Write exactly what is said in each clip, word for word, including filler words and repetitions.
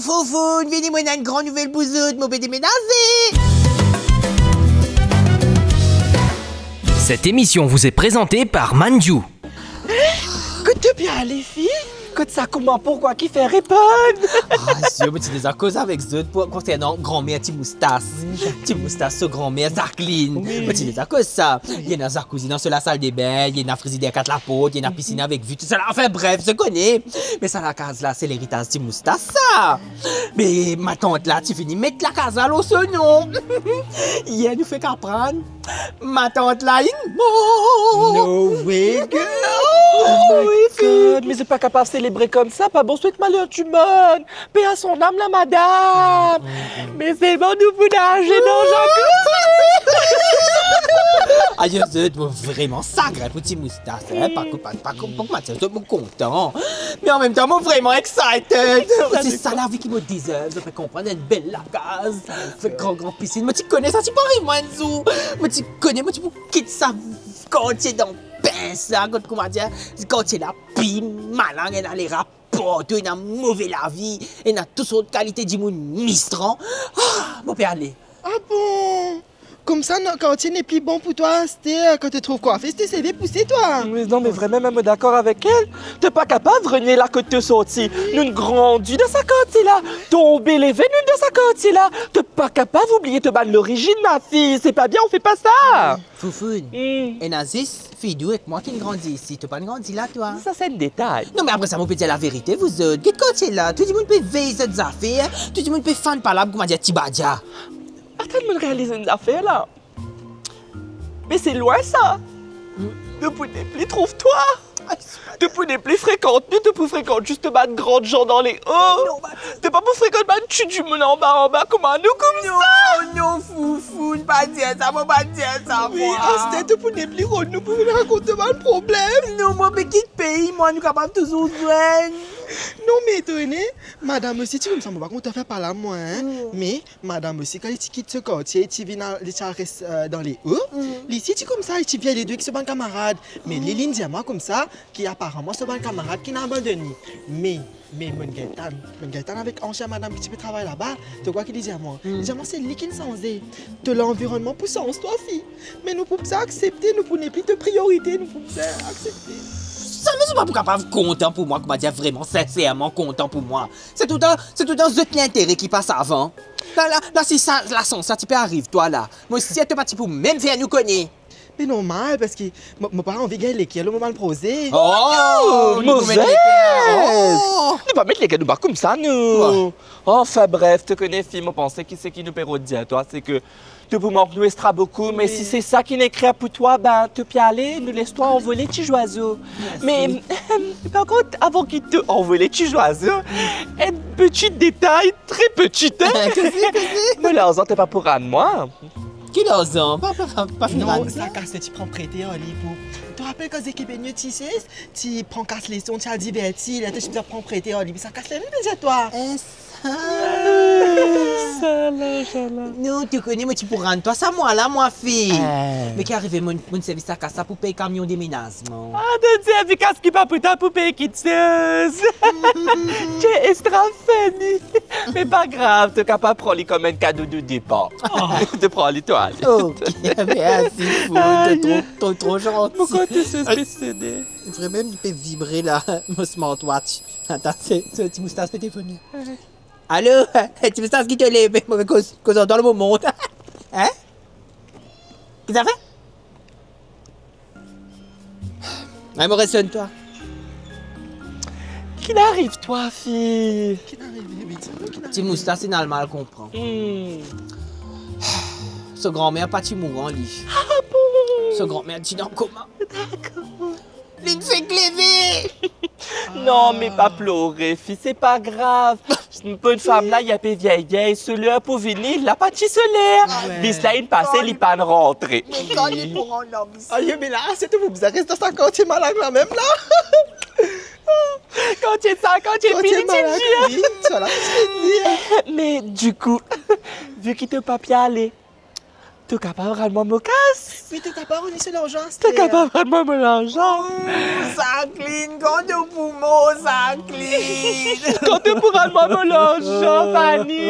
Foufoun, vini, mo ena enn gran nouvel pou zot, mo pe demenaze. Cette émission vous est présentée par Mandiou. Kot to pe ale, fi? Kot sa, kouma, pourkwa, kifer, reponn? Ah, zot, mo ti deza koz avek zot pou, konsernan granmer Ti Moustas. Ti Moustas, so granmer Jacqueline. Wi. Mo ti deza koz sa. Li ena zakouzi dan so lasaldebin, li ena frizider kat laport, li ena pisinn avek vi, tousala. Anfin bref, zot kone. Me sa lakaz la, se leritaz Ti Moustas sa. Me matant la ti fini met lakaz la lor so non. Yer nou fek aprann matant la inn mor. No way, girl. Oh my God, me zot pa kapav selebre koumsa, pa bon swet maler dimoun. Paix à son âme, la madam. Me selman nou pou naze dan zakouzi. Ayo, zot, mo vreman sagrin pou Ti Moustas, hein. Pa kou-, pa, pa kou-, pa koumadir, zot, mo kontan. Me anmemtan, mo vreman excited. Se sa lavi ki mo deserve, zot pe konpran, enn bel lakaz, fek gran, gran pisinn. Mo ti kone sa ti pou ariv mwa enn zour. Mo ti kone mo ti pou kit sa kartie dan pins la, kot, koumadir, kartie la pi malang, ena lerap partou, ena move lavi, ena tou sort kalite dimoun mistran. Ah, mo pe ale. Ah bon? Koumsa, nou kartie nepli bon pou twa aster, kan to trouv kwafer, to seve pouse twa. Me non, me vremem, mo dakor avek el. To pa kapav renie la kot to sorti. Nou'nn grandi dan sa kartie la. Tonbe leve nou dan sa kartie la. To pa kapav oubliye to bann lorizinn, ma fille. C'est pas bien, on fait pas ça. Foufoun, ena zis fiy dou ek mwa ki'nn grandi isi, to pa'nn grandi la, twa. Sa se enn detay. Non, me apre sa, mo pe dir laverite, vouzot. Get kartie la, tou dimoun pe vey zot zafer, tou dimoun pe fann palab, koumadir, tibadia. Atann, mo'nn realiz enn zafer la. Me se lwin sa. To pou nepli trouv twa. To pou nepli frekant nou, to pou frekant zis bann gran zan dan leo. Non, Mathilde. To pa pou frekant bann ti dimoun anba, anba kouma nou, koumsa. Non, non, Foufoun, pa dir sa, mo pa dir sa, mwa. Aster to pou nepli rod nou pou vinn rakont to bann problem. Non, mo pe kit pei, mwa, nou kapav touzour zwenn. Non, me to ena, madam osi ti koumsa, mo pa kontan fer palab mwa, hein. Me madam osi, kan li ti kit so kartie, li ti vinn al, li ti al res, euh, dan leo. Li ti, ti koumsa, li ti vinn ledo ek so bann kamarad. Me li, li'nn dir mwa koumsa, ki aparaman so bann kamarad ki'nn abandonn li. Me, me mo'nn gagn tann, mo'nn gagn tann avek ansien madam ki ti pe travay laba. To krwar ki li dir mwa? Li dir mwa se li ki'nn sanze. To lanvironnman pou sanz twa, fi. Me nou pou bizin aksepte, nou pou nepli to priorite, nou pou bizin aksepte. Zame zot pa pou kapav kontan pou mwa, koumadir, vreman, sinserman kontan pou mwa. Se toultan, se toultan zot lintere ki pas avan. La, la, la, si sa, lasans la ti pe ariv twa la, mo sir to pa ti pou mem fer nou kone. Me normal, parski mo, mo pa anvi gagn leker lor mo bann proze. Oh, nou pou met leker. Oh! Nou pa met leker, nou pa koumsa, nou. Anfin bref, to kone, fi, mo panse ki seki nou pe rod dir twa, se ke to pou mank nou extra boukou, me si se sa ki'nn ekrir pou twa, ben, to pe ale, nou les twa anvole, ti zwazo. Me, par kont, avan ki to anvole, ti zwazo, enn peti detay, tre peti, hein? Koze, koze. Mo larzan to pa pou rann mwa. Ki larzan? Pa, pa, pa, pa finn rann sa. Non, sa kas la ti pran prete ar li pou, to rapel kan Zeki Benyo ti se, ti pran kas leson, ti al diverti, la to ti bizin pran prete ar li, sa kas la, li bizin twa. Eh, sa. Sa la, sa la. Non, to kone, mo ti pou rann twa sa mwa la, mwa, fi. Eh. Me ki arive, mo'nn, mo'nn servi sa kas la pou pey kamion demenaz. Ah, to servi kas ki pa pou twa pou pey kitsoz. To extra funny. Me pa grav, to kapav pran li kom enn kado de depar. Oh. To pran li, to ale. Ok, mersi, Fou. Aïe. To tro, to tro zanti. Mo kor tou so spesede. Vremem, li pe vibre la, mo smartwatch. Atann, se, se Ti Moustas pe telefonn. Alo, Ti Moustas, ki to le, mo pe koz, koz ar twa lor mo mont. Hein? Ki zafer? Ay, mo resonn twa. Ki'nn ariv twa, fi? Ki'nn arive, Betty? Ki'nn arive? Ti Moustas inn al mal konpran. Hmm. So granmer pa ti mouran, li. Ah bon? So granmer ti dan koma. Dakor. Li'nn fek leve. Non, me pa plore, fi, se pa grav. Bann fam la, li pe viey, viey, so ler pou vini, la pa ti so ler. Ah ouais. Bis la inn pase, li pa'nn rantre. Me kan li pou rant dan bis? Ayo, me la, se tou pou bizin res dan sa kartie malang la mem la. Kartie sa, kartie pini, ti dir. Kartie malang, wi, sa la, ti dir. Me dikou, vi ki to pa pe ale, To kapav rann mwa mo kas? Me to kapav rann mwa so larzan, Aster? To kapav rann mwa mo larzan? Oh, Jacqueline, kan to pou mor, Jacqueline? Kan to pou rann mwa mo larzan, Fanny?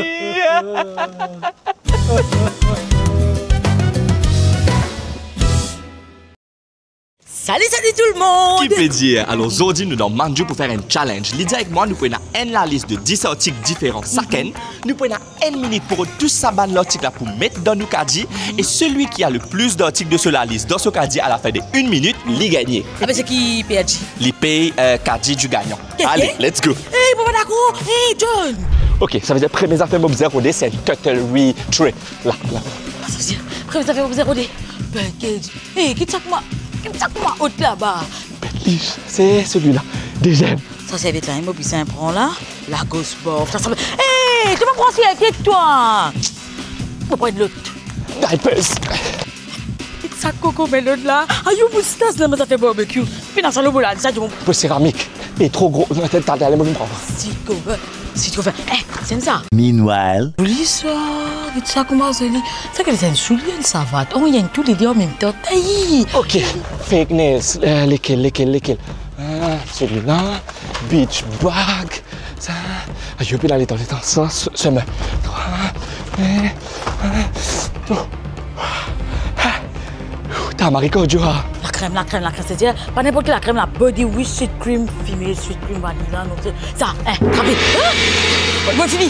Sali, sali tou lomond! Ki pe dir? Alor, zordi nou dan Manjou pou fer enn challenge. Lidia ek mwa, nou pou ena enn lalis de dis artik diferan sakenn. Nou pou ena enn minit pou rod tou sa bann lartik la pou met dan nou kadi. E selwi ki a le plis dartik de so lalis dan so kadi a la fin de enn minit, li gagne. Abe, seki perdi? Li pey, euh, kadi du gagnan. Allez, let's go. Hey, papa dakor. Hey, John. Ok, savedir premie zafer mo bizin rode, se enn cutlery tray. La, la. Savedir premie zafer mo bizin rode, package. Hey, ki sa kouma, ki sa kouma ot laba? Bel liv, se selwi la. Deziem. Sa serviet la, mo bizin pran la. Lagos bor. Sa, sa, hey, to pa pran serviet, twa? Mo pran lot. Diapers. Ki sa koko, me lot la. Ayo, moustas la, mo zafer barbecue. Pena sa lobo la, sa dimoun. Pou seramik. E tro gro. Non, atann, atann, atann, mo vinn pran. Si kover. Si kover. Eh, se sa. Meanwhile. Zoli sa. Get sa kouma zoli. Sa ki enn soulie, enn savat. Oh, ena toulede an mem tan. Ayi. Ok. Fake nails. Euh, lekel, lekel, lekel? Ah, selwi la. Beach bag. Sa. Ayo, pena letan, letan. Sa, se, se mwa. Trwa. Eh, eh. Oh. Ah. Ou ta mari kardio, ha? Lakrem, lakrem, lakrem, se dir, pa ninport ki lakrem la, body wish, sweet cream, female sweet cream, vanilla, non, se sa, eh, trape. Ah! Bon, fini.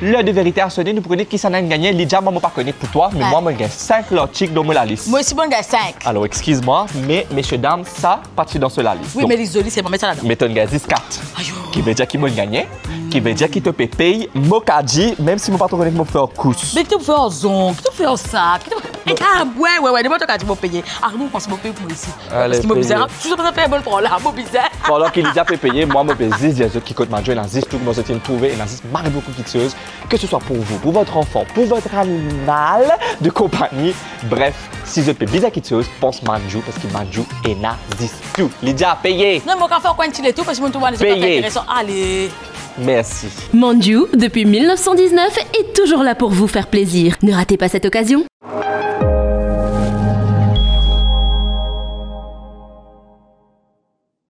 Lor de verite a sone, nou pou kone kisannla inn gagne. Lidia, mwa, mo pa kone pou twa, me mwa, mo gagn sink lartik dan mo lalis. Mwa osi, mo gagn sink. Alor, exkiz mwa, me, mesie dam, sa pa ti dan so lalis. Wi, donk, me li zoli, se mwa met sa ladan. Me to'nn gagn zis kat. Ayo. Ki vedir ki mo'nn gagne, ki vedir ki to pe pey mo kadi, mem si mo pa tro kone ki mo pou fer ar kous. Me ki to pou fer ar zong, ki to pou fer ar sak, ki to pou... Eh, ah, wi, wi, wi, demann to kadi, mo peye. Ah, mo pans mo peye pou mwa osi. Ale, peye. Parski mo bizin, tou sa pa fer bon pran la, mo bizin. Pandan ki Lidia pe peye, mwa, mo pe zis dir zot ki kot Manjou, ena zis tou, kouma zot inn trouve, ena zis mari boukou kiksoz, que ce soit pour vous, pour votre enfant, pour votre animal de compagnie. Bref, si zot pe bizin kiksoz, pans Manjou, parski Manjou ena zis tou. Lidia, peye! Non, mo kapav fer ankor enn ti letour, parski mo trouv sa pa interesan. Ale. Merci. Manjou, depuis mille neuf cent dix-neuf, est toujours là pour vous faire plaisir. Ne ratez pas cette occasion.